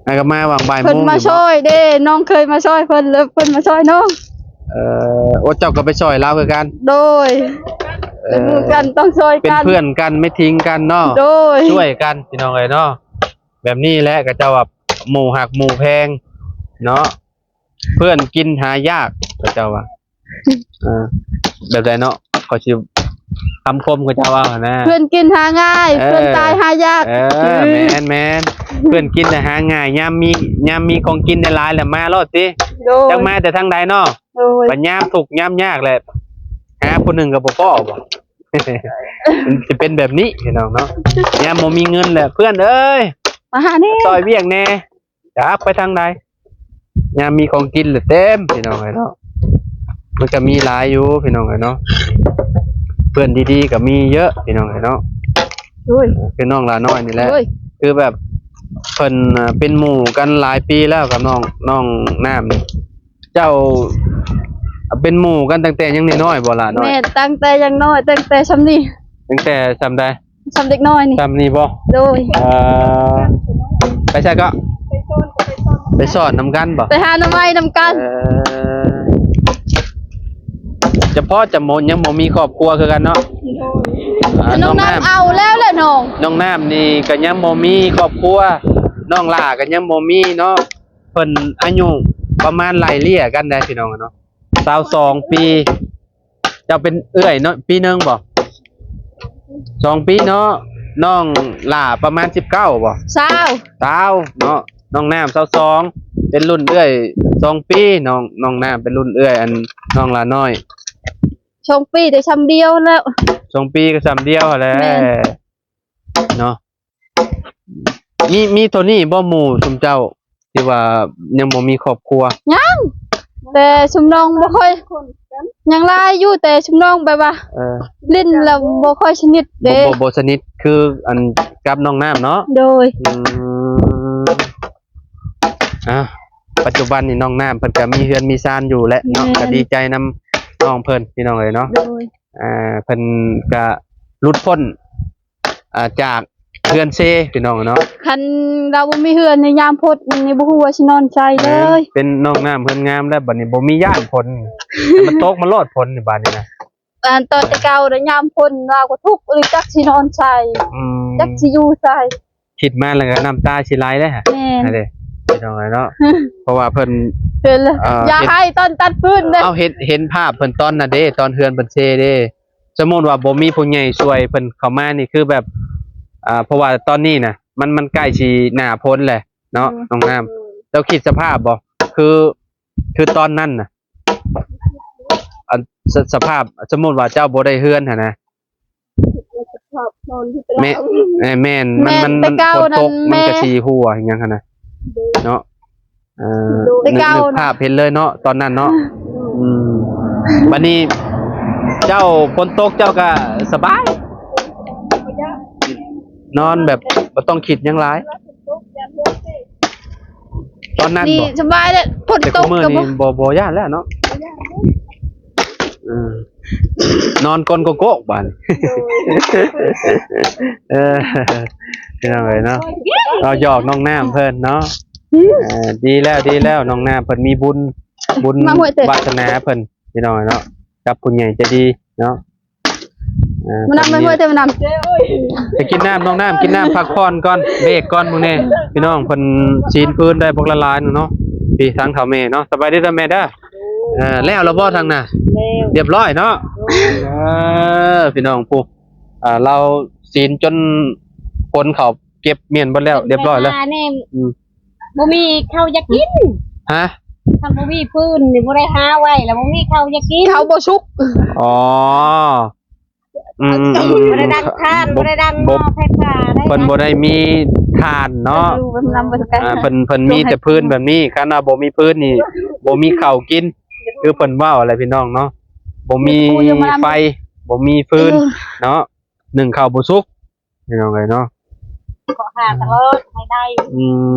ອາ ກະມາຫວ່າງບ່າຍໂມງ ເພິ່ນມາຊ່ອຍເດ້ ນ້ອງເຄີຍມາຊ່ອຍເພິ່ນ ແລ້ວເພິ່ນມາຊ່ອຍນ້ອງ ເອີ ໂອ້ ເຈົ້າກະໄປຊ່ອຍລາວຄືກັນ ໂດຍ ເອີ ເປັນໝູ່ກັນຕ້ອງຊ່ອຍກັນ ເປັນເພື່ອນກັນ ແມ່ນທິງກັນເນາະ ໂດຍ ຊ່ວຍກັນ ພີ່ນ້ອງເອີຍເນາະ ແບບນີ້ແຫຼະ ເຂົາເຈົ້າວ່າໝູ່ຮັກໝູ່ແພງເນາະ ເພື່ອນກິນຫາຍາກ ເຂົາເຈົ້າວ່າ ເອີ ແບບໃດເນາະ ຂ້ອຍຊິ ຄຳຄົມເຂົາເຈົ້າເວົ້າຫັ້ນນະ ເພື່ອນກິນຫາງ່າຍ ເອີ ເພື່ອນຕາຍຫາຍາກ ເອີ ແມ່ນໆ ເພື່ອນກິນນະຫາງ່າຍ ຍາມມີ ຍາມມີຂອງກິນຫຼາຍໆແລ້ວມາໂລດຕິ ໂດຍ ຈັກມາແຕ່ທາງໃດເນາະ ໂດຍ ບັດຍາມທຸກຍາມຍາກແຫຼະ ຫາຜູ້ໜຶ່ງກະບໍ່ພໍ້ບໍ ມັນຊິເປັນແບບນີ້ພີ່ນ້ອງເນາະ ຍາມບໍ່ມີເງິນແຫຼະ ເພື່ອນເອີຍ ມາຫາແດ່ ຊ່ອຍວຽກແດ່ ຈັກໄປທາງໃດ ຍາມມີຂອງກິນລະເຕັມ ພີ່ນ້ອງເອີຍເນາະ ມັນກະມີຫຼາຍຢູ່ພີ່ນ້ອງເອີຍເນາະ ເພື່ອນດີໆກະມີເຍອະ ພີ່ນ້ອງເອີຍເນາະ ໂອ້ຍ ຄືນ້ອງຫຼ້ານ້ອຍນີ້ແຫຼະ ໂອ້ຍ ຄືແບບເພິ່ນ ເປັນໝູ່ກັນຫຼາຍປີແລ້ວກັບນ້ອງ ນ້ອງນ້ຳນີ້ ເຈົ້າເປັນໝູ່ກັນຕັ້ງແຕ່ຍັງນ້ອຍໆບໍ່ຫຼ້ານ້ອຍ? ແມ່ນ ຕັ້ງແຕ່ຍັງນ້ອຍ ຕັ້ງແຕ່ຊ່ຳນີ້ ຕັ້ງແຕ່ຊ່ຳໃດ? ຊ່ຳເດັກນ້ອຍນີ້ ຊ່ຳນີ້ບໍ່? ໂດຍ ເອີ ໄປໃສເກາະ? ໄປສອນນຳກັນບໍ່? ໄປຫາໜໍ່ໄມ້ນຳກັນ ເອີ ຈະພໍ້ຈະໝົດ ຍັງບໍ່ມີຄອບຄົວຄືກັນເນາະ ໂດຍ ອ່າ ນ້ອງນ້ຳ ນ້ອງນ້ຳເອົາແລ້ວແຫຼະນ້ອງ ນ້ອງນ້ຳນີ້ກະຍັງບໍ່ມີຄອບຄົວ ນ້ອງຫຼ້າກະຍັງບໍ່ມີເນາະ ເພິ່ນອາຍຸປະມານໄລ່ເລ່ຍກັນໄດ໋ພີ່ນ້ອງເນາະ ຊາວສອງປີ ເຈົ້າເປັນເອື້ອຍເນາະ ປີໜຶ່ງບໍ່? ສອງປີເນາະ ນ້ອງຫຼ້າປະມານສິບເກົ້າບໍ່? ຊາວ ຊາວເນາະ ນ້ອງນ້ຳຊາວສອງ ເປັນລຸ້ນເອື້ອຍສອງປີ ນ້ອງ ນ້ອງນ້ຳເປັນລຸ້ນເອື້ອຍ ອັນ ນ້ອງຫຼ້ານ້ອຍ ສອງປີແຕ່ຊ່ຳດຽວແລ້ວ ສອງປີກະຊ່ຳດຽວຫັ້ນແຫຼະ ແມ່ນ ເນາະ ມີ ມີເທົ່ານີ້ບໍ່ ໝູ່ຊຸມເຈົ້າທີ່ວ່າຍັງບໍ່ມີຄອບຄົວ? ຍັງ ແຕ່ຊຸມນ້ອງບໍ່ຄ່ອຍ ຍັງຫຼາຍຢູ່ ແຕ່ຊຸມນ້ອງແບບວ່າ ເອີ ຫຼິ້ນແລ້ວບໍ່ຄ່ອຍສະໜິດເດ້ ບໍ່ ບໍ່ ບໍ່ສະໜິດຄືອັນກັບນ້ອງນ້ຳເນາະ ໂດຍ ອືມ ອ່າ ປັດຈຸບັນນີ້ນ້ອງນ້ຳເພິ່ນກະມີເຮືອນມີຊານຢູ່ແຫຼະເນາະ ແມ່ນ ກະດີໃຈນຳນ້ອງເພິ່ນ ພີ່ນ້ອງເອີຍເນາະ ໂດຍ ອ່າ ເພິ່ນກະຫຼຸດພົ້ນ ອ່າ ຈາກເຮືອນເຊພີ່ນ້ອງເນາະ ຄັນລາວບໍ່ມີເຮືອນໃນຍາມຝົນນີ້ ບໍ່ຮູ້ວ່າຊິນອນໃສເລີຍ ແມ່ນ ເປັນນ້ອງນ້ຳເຮືອນງາມແລ້ວ ບາດນີ້ບໍ່ມີຢ້ານຝົນ ແຕ່ມັນຕົກມາໂລດຝົນນີ້ບາດນີ້ນະ ອັນຕອນແຕ່ເກົ່ານະ ຍາມຝົນລາວກະທຸກອີ່ຫຼີ ຈັກຊິນອນໃສ ອືມ ຈັກຊິຢູ່ໃສ ຄິດມາແລ້ວກະນ້ຳຕາຊິໄຫຼເດ້ ແມ່ນ ຫັ້ນເດ້ ພີ່ນ້ອງເອີຍເນາະ ເພາະວ່າເພິ່ນ ເອີ ຢ່າໃຫ້ຕອນຕັດຟືນເດ້ ເອົາ ເຫັນ ເຫັນພາບເພິ່ນຕອນນັ້ນເດ້ ຕອນເຮືອນເພິ່ນເຊເດ້ ສົມມຸດວ່າບໍ່ມີຜູ້ໃຫຍ່ຊ່ວຍເພິ່ນເຂົ້າມານີ້ ຄືແບບ ອ່າ ເພາະວ່າຕອນນີ້ນະ ມັນ ມັນໃກ້ຊິໜ້າຝົນແຫຼະເນາະ ອືມ ນ້ອງນ້ຳ ເຈົ້າຄິດສະພາບບໍ່ ຄື ຄືຕອນນັ້ນນະ ອັນ ສະ ສະພາບ ສົມມຸດວ່າເຈົ້າບໍ່ໄດ້ເຮືອນຫັ້ນນະ ແມ່ນ ແມ່ນ ມັນ ມັນ ແມ່ນ ແຕ່ເກົ່ານັ້ນ ຝົນຕົກ ມັນກະຊິຮົ່ວອີ່ຫຍັງຫັ້ນນະ ໂດຍ ເນາະ ເອີ ແຕ່ເກົ່າ ນຶກ ນຶກພາບເຫັນເລີຍເນາະ ຕອນນັ້ນເນາະ ອືມ ບາດນີ້ເຈົ້າ ຝົນຕົກເຈົ້າກະສະບາຍ ນອນແບບບໍ່ຕ້ອງຄິດຫຍັງຫຼາຍ ຕອນນັ້ນ ນີ້ບໍ່ ສະບາຍແລ້ວ ຝົນຕົກກະບໍ່ ບໍ່ ບໍ່ຢ້ານແລ້ວເນາະ ອືມ ນອນກົ້ນໂກໂກ້ບາດນີ້ ເອີ ພີ່ນ້ອງເອີຍເນາະ ເວົ້າຫຍອກນ້ອງນ້ຳເພິ່ນເນາະ ເອີ ດີແລ້ວ ດີແລ້ວ ນ້ອງນ້ຳເພິ່ນມີບຸນ ບຸນ ມາຫ້ວຍເຕີ ວາສະໜາເພິ່ນ ພີ່ນ້ອງເນາະ ກັບຜູ້ໃຫຍ່ໃຈດີເນາະ ເອີ ມານຳ ເພິ່ນມີ ມາຫ້ວຍເຕີ ມານຳ ໄປກິນນ້ຳ ນ້ອງນ້ຳ ກິນນ້ຳ ພັກຜ່ອນກ່ອນ ເບຣກກ່ອນ ມື້ນີ້ ພີ່ນ້ອງ ເພິ່ນຊີ້ນຟືນໄດ້ບັກຫຼາຍໆ ເນາະ ພີ່ ທາງເຖົ້າແມ່ເນາະ ສະບາຍດີເດີແມ່ເດີ ເອີ ແລ້ວລະບໍ່ທາງໜ້າ ແລ້ວ ຮຽບຮ້ອຍເນາະ ໂອ້ຍ ເອີ ພີ່ນ້ອງຜູ້ ອ່າ ລາວຊີ້ນຈົນຄົນເຂົາເກັບມ້ຽນເບິດແລ້ວ ຮຽບຮ້ອຍແລ້ວ ອືມ ບໍ່ມີເຂົ້າຢາກກິນ ຮະ ຄັນບໍ່ມີຟືນນີ້ ບໍ່ໄດ້ຫາໄວ້ ແລ້ວບໍ່ມີເຂົ້າຢາກກິນ ເຂົ້າບໍ່ສຸກ ອໍ ອືມໆໆ ບໍ່ໄດ້ດັງທານ ບໍ່ ບໍ່ໄດ້ດັງໝໍ້ ບໍ່ ໄຟຟ້າໄດ້ ເພິ່ນບໍ່ໄດ້ມີຖ່ານເນາະ ເພິ່ນນຳບໍ່ໄດ້ ອ່າ ເພິ່ນ ເພິ່ນມີແຕ່ຟືນແບບນີ້ ຄັນວ່າບໍ່ມີຟືນນີ້ ບໍ່ມີເຂົ້າກິນ ຄືເພິ່ນເວົ້າແຫຼະ ພີ່ນ້ອງເນາະ ບໍ່ມີໄຟ ບໍ່ມີຟືນ ເອີ ເນາະ ໜຶ້ງເຂົ້າບໍ່ສຸກ ພີ່ນ້ອງເອີຍເນາະ ເກາະຫາຕະຫຼອດໃຫ້ໄດ້ ອື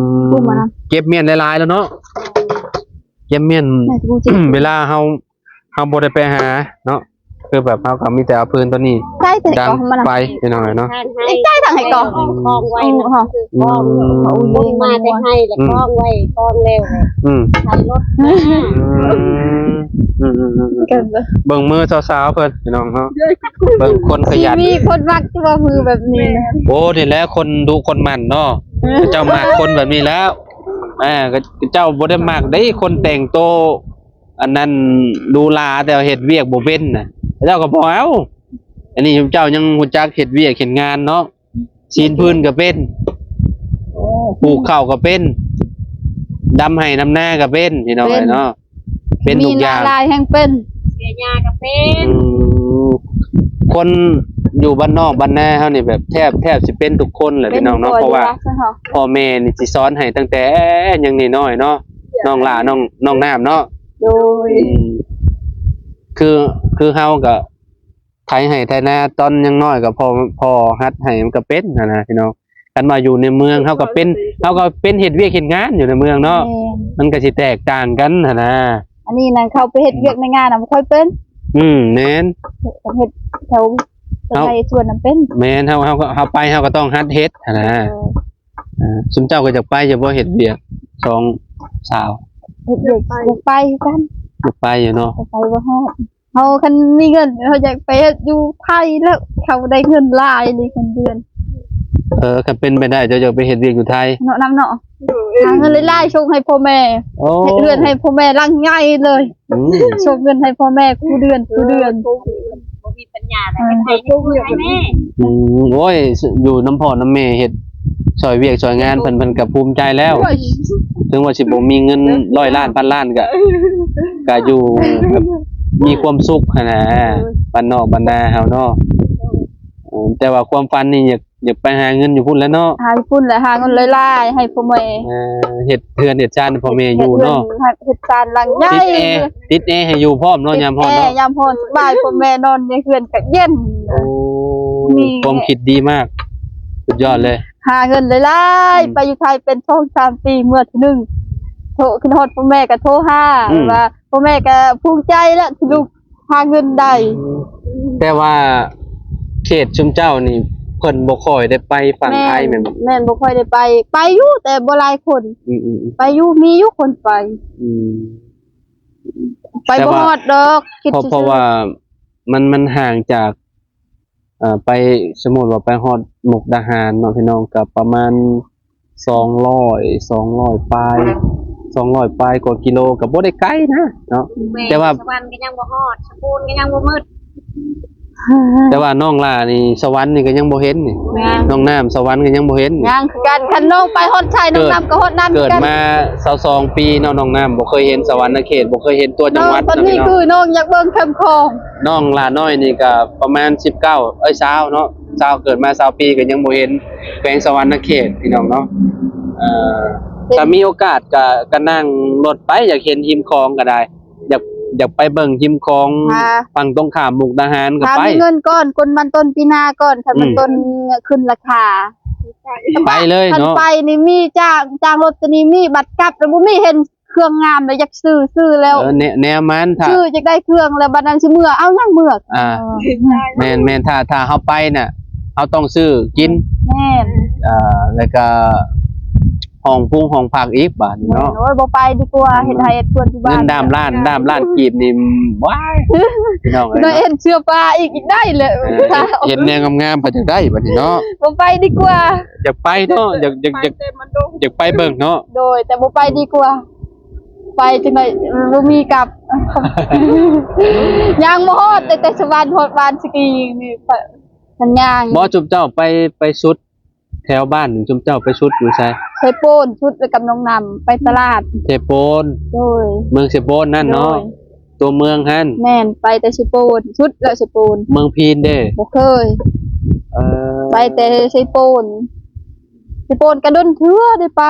ມ ເກັບມ້ຽນຫຼາຍໆ ແລ້ວເນາະ ເກັບມ້ຽນ ເວລາເຮົາ ເຮົາບໍ່ໄດ້ໄປຫາເນາະ ຄືແບບເຮົາກໍມີແຕ່ເອົາຟືນຕົວນີ້ ໃກ້ແຕ່ ດັງໄຟ ພີ່ນ້ອງເອີຍເນາະ ໃກ້ທາງໃຫ້ກອງ ອືມ ຄອງໄວ້ ອືມ ມັນຄືກອງ ອືມ ຄົນມາແຕ່ໃຫ້ລະ ອືມ ກອງໄວ້ ກອງແລ້ວ ອືມ ໃສ່ລົດມາ ອືມ ອືມໆ ເບິ່ງມືສາວໆ ເພິ່ນ ພີ່ນ້ອງເນາະ ເບິ່ງຄົນຂະຫຍັນ ມີຄົນມັກຕົວະມືແບບນີ້ນະ ໂອ້ ນີ້ແຫຼະຄົນດຸຄົນໝັ່ນເນາະ ເອີ ເຂົາເຈົ້າມັກຄົນແບບນີ້ແລ້ວ ອ່າ ເຂົາເຈົ້າບໍ່ໄດ້ມັກເດ້ ຄົນແຕ່ງໂຕ ອັນນັ້ນຫຼູຫຼາ ແຕ່ວ່າເຮັດວຽກບໍ່ເປັນນະ ເຂົາເຈົ້າກໍບໍ່ເອົາ ອັນນີ້ເຈົ້າຍັງຮູ້ຈັກເຮັດວຽກເຮັດງານເນາະ ຊີ້ນຟືນກໍເປັນ ໂອ້ ປູກເຂົ້າກໍເປັນ ດຳໄຮ່ດຳນາກໍເປັນ ພີ່ນ້ອງເອີຍເນາະ ເປັນ ເປັນທຸກຢ່າງ ມີຫຼາຍແຮ່ງເປັນ ເສຍຫຍ້າກໍເປັນ ອືມ ຄົນຢູ່ບ້ານນອກບ້ານນາເຮົານີ້ແບບແທບ ແທບຊິເປັນທຸກຄົນແຫຼະ ເປັນ ພີ່ນ້ອງເນາະ ເພາະວ່າພໍ່ແມ່ນີ້ຊິສອນໃຫ້ຕັ້ງແຕ່ຍັງນ້ອຍໆ ເນາະ ນ້ອງຫຼ້າ ນ້ອງ ນ້ອງນ້ຳເນາະ ໂດຍ ອືມ ຄື ຄືເຮົາກໍໄຖໄຮ່ໄຖນາຕອນຍັງນ້ອຍກໍພໍ ພໍຫັດໄຮ່ມັນກໍເປັນຫັ້ນນະພີ່ນ້ອງ ຄັນວ່າຢູ່ໃນເມືອງເຮົາກໍເປັນ ເຮົາກໍເປັນເຮັດວຽກເຮັດງານຢູ່ໃນເມືອງເນາະ ແມ່ນ ມັນກໍຊິແຕກຕ່າງກັນຫັ້ນນະ ອັນນີ້ນະ ເຂົ້າໄປເຮັດວຽກໃນງານນະບໍ່ຄ່ອຍເປັນ ອືມ ແມ່ນ ເຮັດແຖວ ເຮັດໄຮ່ເຮັດສວນນະເປັນ ແມ່ນ ເຮົາ ເຮົາ ເຮົາໄປເຮົາກໍຕ້ອງຫັດເຮັດຫັ້ນນະ ເອີ ອ່າ ຊຸມເຈົ້າກໍຢາກໄປຢູ່ບໍ່ ເຮັດວຽກສອງສາວ ເຮັດວຽກ ຢາກໄປຄືກັນ ຢາກໄປຢູ່ເນາະ ແຕ່ໄປບໍ່ຮອດ ເຮົາຄັນມີເງິນ ເຮົາຢາກໄປເຮັດຢູ່ໄທແລ້ວ ເຂົາໄດ້ເງິນຫຼາຍເດ້ເງິນເດືອນ ເອີ ຄັນເປັນໄປໄດ້ ເຈົ້າຢາກໄປເຮັດວຽກຢູ່ໄທເນາະ ນ້ຳເນາະ ໂດຍ ຫາເງິນຫຼາຍໆ ສົ່ງໃຫ້ພໍ່ແມ່ ໂອ້ ເຮັດເຮືອນໃຫ້ພໍ່ແມ່ຫຼັງໃຫຍ່ເລີຍ ອືມ ສົ່ງເງິນໃຫ້ພໍ່ແມ່ຄູ່ເດືອນ ຄູ່ເດືອນ ບໍ່ມີປັນຍາແລ້ວ ເອີ ໄປໄທໃຫ້ແມ່ ອືມ ໂອ້ຍ ຢູ່ນຳພໍ່ນຳແມ່ເຮັດຊ່ອຍວຽກຊ່ອຍງານເພິ່ນ ເພິ່ນກໍພູມໃຈແລ້ວ ໂອ້ຍ ເຖິງວ່າຊິບໍ່ມີເງິນຮ້ອຍລ້ານພັນລ້ານກໍ ກໍຢູ່ແບບມີຄວາມສຸກຫັ້ນນະ ເອີ ບ້ານນອກບ້ານນາເຮົາເນາະ ເອີ ແຕ່ວ່າຄວາມຝັນນີ້ຢາກ ຢາກໄປຫາເງິນຢູ່ພຸ້ນແຫຼະເນາະ ຫາຢູ່ພຸ້ນແຫຼະ ຫາເງິນຫຼາຍໆ ໃຫ້ພໍ່ແມ່ ເອີ ເຮັດເຮືອນເຮັດຊານໃຫ້ພໍ່ແມ່ຢູ່ເນາະ ເຮັດເຮືອນເຮັດຊານຫຼັງໃຫຍ່ ຕິດແອ ຕິດແອໃຫ້ຢູ່ພ້ອມເນາະ ຍາມຮ້ອນເນາະ ແອ ຍາມຮ້ອນສະບາຍ ພໍ່ແມ່ນອນໃນເຮືອນກໍເຢັນ ໂອ້ ມີຄວາມຄິດດີມາກ ສຸດຍອດເລີຍ ຫາເງິນຫຼາຍໆ ອືມ ໄປຢູ່ໄທເປັນສອງສາມປີ ເມື່ອທີໜຶ່ງ ໂທ ຄິດຮອດພໍ່ແມ່ກໍໂທຫາ ອືມ ວ່າພໍ່ແມ່ກໍພູມໃຈແລ້ວທີ່ລູກ ຫາເງິນໄດ້ ແຕ່ວ່າເຂດຊຸມເຈົ້ານີ້ເພິ່ນບໍ່ຄ່ອຍໄດ້ໄປຝັ່ງໄທແມ່ນບໍ່? ແມ່ນ ບໍ່ຄ່ອຍໄດ້ໄປ ໄປຢູ່ແຕ່ບໍ່ຫຼາຍຄົນ ອືມໆໆ ໄປຢູ່ ມີຢູ່ຄົນໄປ ອືມ ໄປບໍ່ຮອດດອກ ເພາະ ເພາະວ່າມັນ ມັນຫ່າງຈາກ ເອີ ໄປ ສົມມຸດວ່າໄປຮອດມຸກດາຫານເນາະ ພີ່ນ້ອງ ກໍປະມານ ສອງຮ້ອຍ ສອງຮ້ອຍປາຍ ສອງຮ້ອຍປາຍກວ່າກິໂລ ກໍບໍ່ໄດ້ໄກນະເນາະ ແມ່ນ ແຕ່ວ່າສະຫວັນກໍຍັງບໍ່ຮອດ ສະປູນກໍຍັງບໍ່ໝົດ ແຕ່ວ່ານ້ອງຫຼ້ານີ້ ສະຫວັນນີ້ກໍຍັງບໍ່ເຫັນນີ້ ແມ່ນ ນ້ອງນ້ຳ ສະຫວັນກໍຍັງບໍ່ເຫັນນີ້ ຍັງຄືກັນ ຄັນນ້ອງໄປຮອດໃສ ນ້ອງນ້ຳກໍຮອດນັ້ນ ເກີດມາຊາວສອງປີເນາະ ນ້ອງນ້ຳບໍ່ເຄີຍເຫັນສະຫວັນນະເຂດ ບໍ່ເຄີຍເຫັນຕົວຈັງຫວັດ ນ້ອງຄົນນີ້ຄືນ້ອງຢາກເບິ່ງແຄມຂອງ ນ້ອງຫຼ້ານ້ອຍນີ້ກໍປະມານສິບເກົ້າ ເອີຍ ຊາວເນາະ ຊາວ ເກີດມາຊາວປີກໍຍັງບໍ່ເຫັນແຂວງສະຫວັນນະເຂດ ພີ່ນ້ອງເນາະ ເອີ ຖ້າມີໂອກາດກໍ ກໍນັ່ງລົດໄປ ຢາກເຫັນຮິມຂອງກໍໄດ້ ຢາກ ຢາກໄປເບິ່ງຮິມຂອງ ຫາ ຝັ່ງຕົງຂ້າມມຸກດາຫານກໍໄປ ຖ້າມີເງິນກ່ອນ ກົນມັນຕົ້ນປີໜ້າກ່ອນ ຄັນມັນ ອືມ ຕົ້ນຂຶ້ນລາຄາ ໄປເລີຍເນາະ ຄັນໄປນີ້ມີຈ້າງ ຈ້າງລົດຕົວນີ້ມີ ບັດກັບແລ້ວບໍ່ມີ ເຫັນ ເຄື່ອງງາມແລ້ວຢາກຊື້ ຊື້ແລ້ວ ເອີ ແນ ແນວມັນ ຖ້າຊື້ຢາກໄດ້ເຄື່ອງແລ້ວ ບັດນັ້ນຊິເມືອ ເອົາຫຍັງເມືອ? ອ່າ ເອີ ແມ່ນໆ ຖ້າ ຖ້າເຮົາໄປນະ ເຮົາຕ້ອງຊື້ກິນ ແມ່ນ ອ່າ ແລ້ວກໍຫ້ອງພຸງຫ້ອງພັກອີກບາດນີ້ເນາະ ແມ່ນ ໂອ້ຍ ບໍ່ໄປດີກວ່າ ອືມ ເຮັດໃຫ້ເພື່ອນທີ່ບ້ານ ເງິນດ້າມລ້ານ ດ້າມລ້ານກີບນີ້ ວ້າຍ ພີ່ນ້ອງເອີຍ ໄດ້ເຫັນເສື້ອຜ້າອີກ ອີກໄດ້ແຫຼະ ເອີ ເຫັນແນວງາມໆ ກໍຢາກໄດ້ບາດນີ້ເນາະ ບໍ່ໄປດີກວ່າ ຢາກໄປເນາະ ຢາກ ຢາກ ຢາກ ຢາກໄປເບິ່ງເນາະ ໂດຍ ແຕ່ບໍ່ໄປດີກວ່າ ໄປຈັ່ງໃດ ບໍ່ມີກັບ ຍ່າງມາຮອດ ແຕ່ ແຕ່ສະຫວັນຮອດບ້ານສະກີນີ້ ມັນຍ່າງ ບໍ່ ຈຸມເຈົ້າໄປ ໄປສຸດແຖວບ້ານ ຈຸມເຈົ້າໄປສຸດຢູ່ໃສ? ໄຊໂປນ ສຸດແລ້ວກັບໜອງນ້ຳ ໄປຕະຫຼາດ ໄຊໂປນ ໂດຍ ເມືອງໄຊໂປນນັ້ນເນາະ ໂດຍ ຕົວເມືອງຫັ້ນ ແມ່ນ ໄປແຕ່ໄຊໂປນ ສຸດແລ້ວໄຊໂປນ ເມືອງພີນເດ້? ບໍ່ເຄີຍ ເອີ ໄປແຕ່ໄຊໂປນ ໄຊໂປນກະດົນເທື່ອໄດ້ໄປ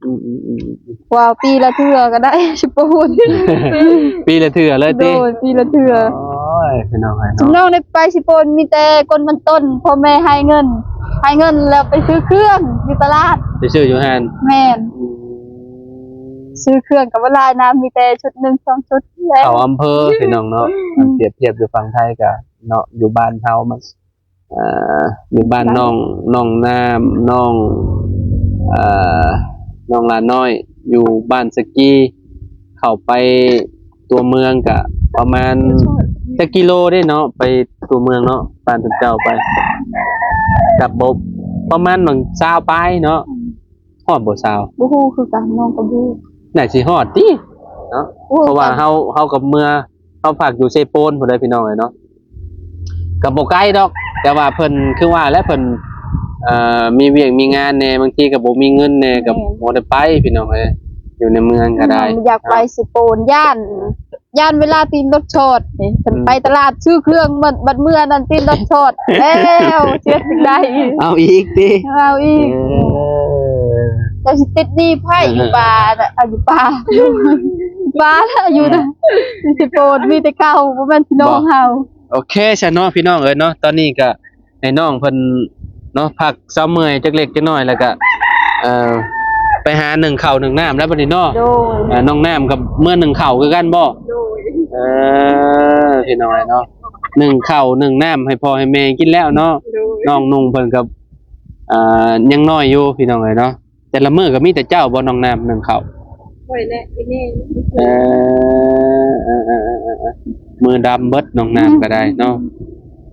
ອືມໆໆໆ ວ່າປີລະເທື່ອກໍໄດ້ຊິໂປນ ປີລະເທື່ອເລີຍຕິ? ໂດຍ ປີລະເທື່ອ ໂອ້ຍ ພີ່ນ້ອງເອີຍເນາະ ຊຸມນ້ອງໄດ້ໄປຊິໂປນ ມີແຕ່ຄົນມັນຕົ້ນ ພໍ່ແມ່ໃຫ້ເງິນ ໃຫ້ເງິນແລ້ວໄປຊື້ເຄື່ອງຢູ່ຕະຫຼາດ ໄປຊື້ຢູ່ຫັ້ນ ແມ່ນ ອືມ ຊື້ເຄື່ອງກໍບໍ່ຫຼາຍນະ ມີແຕ່ຊຸດໜຶ່ງສອງຊຸດແຫຼະ ເຂົ້າອຳເພີພີ່ນ້ອງເນາະ ອືມ ອັນປຽບທຽບຢູ່ຝັ່ງໄທກໍເນາະ ຢູ່ບ້ານເຮົາມັນ ອ່າ ຢູ່ບ້ານ ບ້ານນ້ອງ ນ້ອງນ້ຳ ນ້ອງ ອ່າ ນ້ອງຫຼ້ານ້ອຍ ຢູ່ບ້ານສະກີ ເຂົ້າໄປຕົວເມືອງກະປະມານຈັກກິໂລເດ້ເນາະ ໄປຕົວເມືອງເນາະ ບ້ານເຈົ້າໄປ ກັບບໍ່ ປະມານຫວ່າງຊາວປາຍເນາະ ອືມ ຮອດບໍ່ຊາວ? ບໍ່ຮູ້ຄືກັນ ນ້ອງກໍບໍ່ຮູ້ ໜ້າຊິຮອດຕິເນາະ ບໍ່ຮູ້ ເພາະວ່າ ກັນ ເຮົາ ເຮົາກັບເມືອ ເຮົາພັກຢູ່ເຊໂປນພຸ້ນເດ້ພີ່ນ້ອງເອີຍເນາະ ກໍບໍ່ໄກດອກ ແຕ່ວ່າເພິ່ນຄືວ່າແຫຼະ ເພິ່ນ ເອີ ມີວຽກມີງານແດ່ ບາງທີກໍບໍ່ມີເງິນແດ່ ແມ່ນ ກໍບໍ່ໄດ້ໄປພີ່ນ້ອງເອີຍ ຢູ່ໃນເມືອງກໍໄດ້ ອືມ ຢາກໄປເນາະ ເຊໂປນ ຢ້ານ ຢ້ານເວລາຕີນລົດຊອດນີ້ ຄັນ ອືມ ໄປຕະຫຼາດຊື້ເຄື່ອງ ບັດ ບັດເມືອນັ້ນຕີນລົດຊອດແລ້ວ ເຮັດຈັ່ງໃດ ເອົາອີກຕິ ເອົາອີກ ເອີ ເຈົ້າຊິຕິດໜີ້ໃຜ ເອີ ຢູ່ປ່ານະ ເອົາຢູ່ປ່າ ຢູ່ປ່າລະ ຢູ່ນະ ເອີ ມີແຕ່ເກົ່າ ບໍ່ແມ່ນພີ່ນ້ອງເຮົາ ບໍ່ ໂອເຄຊະເນາະ ພີ່ນ້ອງເອີຍເນາະ ຕອນນີ້ກະໃຫ້ນ້ອງເພິ່ນເນາະ ພັກເຊົາເມື່ອຍຈັກເລັກຈັກນ້ອຍ ແລ້ວກະ ເອີ ໄປຫາໜຶ້ງເຂົ້າໜຶ້ງນ້ຳແລ້ວບັດນີ້ເນາະ ໂດຍ ເອີ ນ້ອງນ້ຳກັບເມືອໜຶ້ງເຂົ້າຄືກັນບໍ່? ໂດຍ ເອີ ພີ່ນ້ອງເອີຍເນາະ ໜຶ້ງເຂົ້າໜຶ້ງນ້ຳໃຫ້ພໍ່ໃຫ້ແມ່ກິນແລ້ວເນາະ ໂດຍ ນ້ອງນຸ່ງເພິ່ນກໍ ອ່າ ຍັງນ້ອຍຢູ່ພີ່ນ້ອງເອີຍເນາະ ແຕ່ລະມື້ກໍມີແຕ່ເຈົ້າບໍ່ນ້ອງນ້ຳໜຶ້ງເຂົ້າ? ຂ້ອຍແຫຼະ ອີແມ່ ເອີ ເອີ ເອີ ເອີ ເອີ ເອີ ມືດຳເບິດນ້ອງນ້ຳກໍໄດ້ເນາະ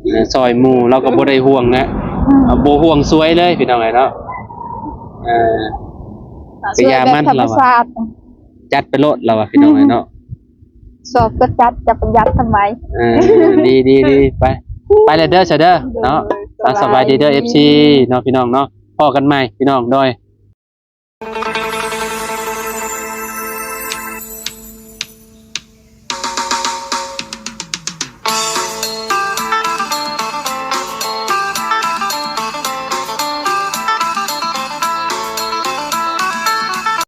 ເອີ ຊ່ອຍໝູ່ລາວກໍບໍ່ໄດ້ຫ່ວງນະ ອືມ ເອົາ ບໍ່ຫ່ວງສວຍເລີຍພີ່ນ້ອງເອີຍເນາະ ເອີ ກໍຢ່າມັນລາວວ່າ ຈັດໄປໂລດລາວວ່າ ພີ່ນ້ອງເອີຍເນາະ ຊອບກໍຈັດ ຈະໄປຢັດທຳໄມ ເອີ ດີໆໆ ໄປ ໄປແລ້ວເດີຊະເດີເນາະ ໂດຍ ອ່າ ສະບາຍດີເດີ ເອັຟຊີ ເນາະ ພີ່ນ້ອງເນາະ ພໍ້ກັນໃໝ່ພີ່ນ້ອງ ໂດຍ